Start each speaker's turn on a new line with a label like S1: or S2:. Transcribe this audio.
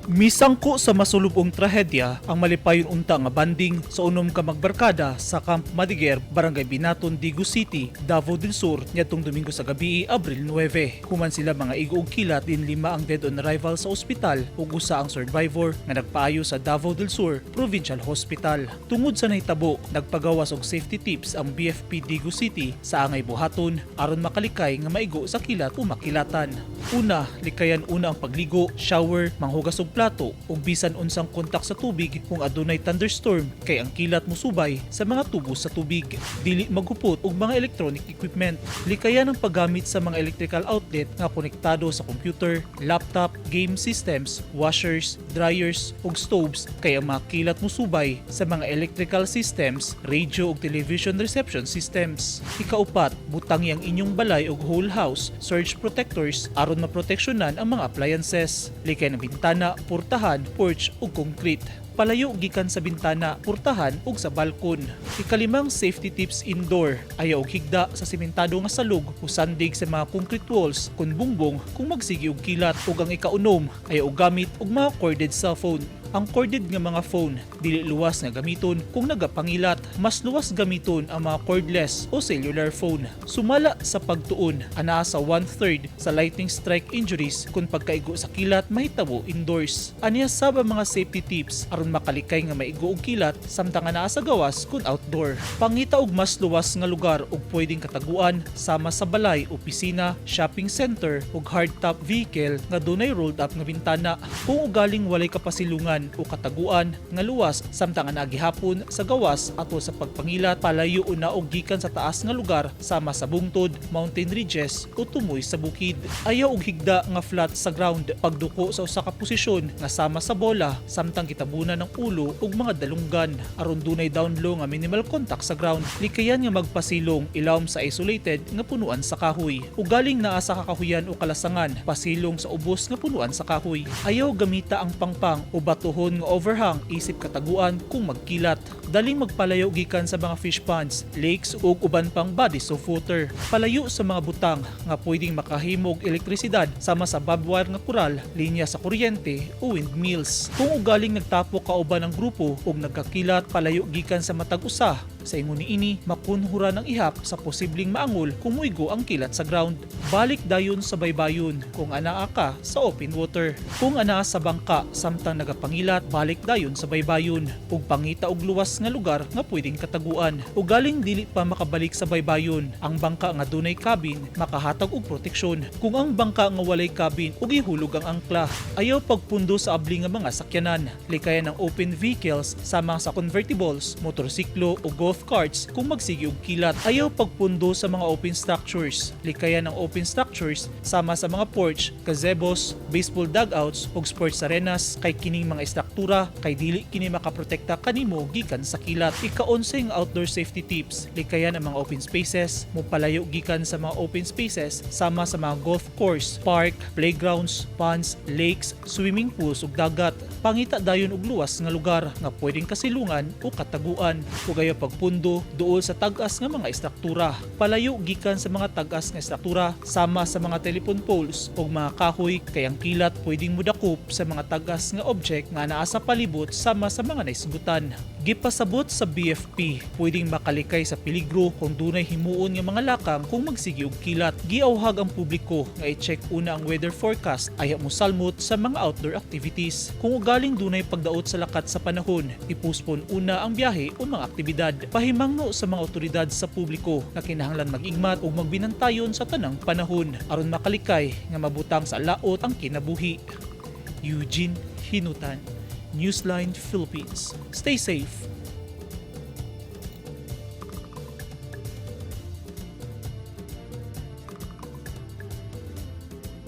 S1: Misangko sa masulubong trahedya ang malipayon unta nga banding sa unom ka magbarkada sa Camp Madiger, Barangay Binaton, Digos City, Davao del Sur niadtong Domingo sa gabi, Abril 9. Human sila mangaigo og kilat, din lima ang dead on arrival sa ospital ug usa ang survivor nga nagpaayo sa Davao del Sur Provincial Hospital. Tungod sa nahitabo, nagpagawas og safety tips ang BFP Digos City sa angay buhaton aron makalikay nga maigo sa kilat o makilatan. Una, likayan una ang pagligo, shower, manghugas og plato ug bisan unsang kontak sa tubig kung adunay thunderstorm kay ang kilat mosubay sa mga tubo sa tubig. Dili maghupot og mga electronic equipment. Likayan ang paggamit sa mga electrical outlet nga konektado sa computer, laptop, game systems, washers, dryers ug stoves kay ang mga kilat mosubay sa mga electrical systems, radio ug television reception systems. Ikaupat, butangi ang inyong balay og whole house surge protectors aron maproteksyonan ang mga appliances. Likayan ang bintana, portahan, porch ug concrete. Palayo gikan sa bintana, portahan ug sa balkon. Ikalimang safety tips, indoor. Ayaw og higda sa simentado nga salog o sandig sa mga concrete walls kon bungbong kung magsigi og kilat. Ug ang ikaunom, ayaw og gamit og mga corded cellphone. Ang corded nga mga phone dili luwas nga gamiton kung nagapangilat. Mas luwas gamiton ang mga cordless o cellular phone. Sumala sa pagtuon, anaa sa one-third sa lightning strike injuries kung pagkaigo sa kilat mahitabo indoors. Aniya sab ang mga safety tips aron makalikay nga maigo og kilat samtang anaa sa gawas kung outdoor. Pangita og mas luwas nga lugar ug pwedeng kataguan sama sa balay, opisina, shopping center ug hardtop vehicle nga dunay rolled up nga bintana. Kung ugaling walay kapasilungan o kataguan nga luwas samtang anaa gihapon sa gawas ato sa pagpangilat, palayo una og gikan sa taas nga lugar sama sa bungtod, mountain ridges o tumoy sa bukid. Ayaw og higda nga flat sa ground. Pagduko sa usa ka posisyon nga sama sa bola samtang gitabunan ng ulo ug mga dalunggan aron dunay down low nga minimal contact sa ground. Likayan nga magpasilong ilawom sa isolated nga punuan sa kahoy. Ugaling naa sa kakahuyan o kalasangan, pasilong sa ubos nga punuan sa kahoy. Ayaw gamita ang pangpang o batuhon nga overhang isip kataguan kung magkilat. Daling magpalayo gikan sa mga fish ponds, lakes ug uban pang bodies of water. Palayo sa mga butang nga pwedeng makahimo og elektrisidad sama sa barbed wire nga koral, linya sa kuryente o windmills. Kung ugaling nagtapok kauban ang grupo ug nagkakilat, palayo gikan sa matag usa. Sa ingon niini, makunhuran ang ihap sa posibleng maangol kung muigo ang kilat sa ground. Balik dayon sa baybayon kung anaa ka sa open water. Kung anaa sa bangka samtang nagapangilat, balik dayon sa baybayon ug pangita og luwas nga lugar nga pwedeng kataguan. Ugaling dili pa makabalik sa baybayon, ang bangka nga dunay cabin makahatag og proteksyon. Kung ang bangka nga walay cabin ug ihulog ang angkla, ayaw pagpundo sa abli nga mga sakyanan. Likayan ang open vehicles sama sa convertibles, motorsiklo o golf carts kung magsige og kilat. Ayaw pagpundo sa mga open structures. Likayan ang open structures sama sa mga porch, gazebos, baseball dugouts ug sports arenas kay kining mga istruktura kay dili kini makaprotekta kanimo gikan sa kilat. Ika-11 nga outdoor safety tips. Likayan ang mga open spaces, mopalayo gikan sa mga open spaces sama sa mga golf course, park, playgrounds, ponds, lakes, swimming pools ug dagat. Pangita dayon og luwas nga lugar nga pwedeng kasilungan o kataguan. Ug ayaw pagpundo duol sa tag-as nga mga istruktura. Palayo gikan sa mga tag-as nga istruktura sama sa mga telephone poles ug mga kahoy kay ang kilat pwedeng modakop sa mga tag-as nga object nga naa sa palibot sama sa mga naisgutan. Gipasabot sa BFP, pwedeng makalikay sa peligro kung dunay himuon nga mga lakang kung magsige og kilat. Giawhag ang publiko nga i-check una ang weather forecast ayha mosalmot sa mga outdoor activities. Kung ugaling dunay pagdaot sa lakat sa panahon, i-postpone una ang biyahe o mga aktibidad. Pahimangno sa mga otoridad sa publiko nga kinahanglan mag-igmat ug magbinantayon sa tanang panahon aron makalikay nga mabutang sa laot ang kinabuhi. Eugene Hinutan, Newsline Philippines. Stay safe.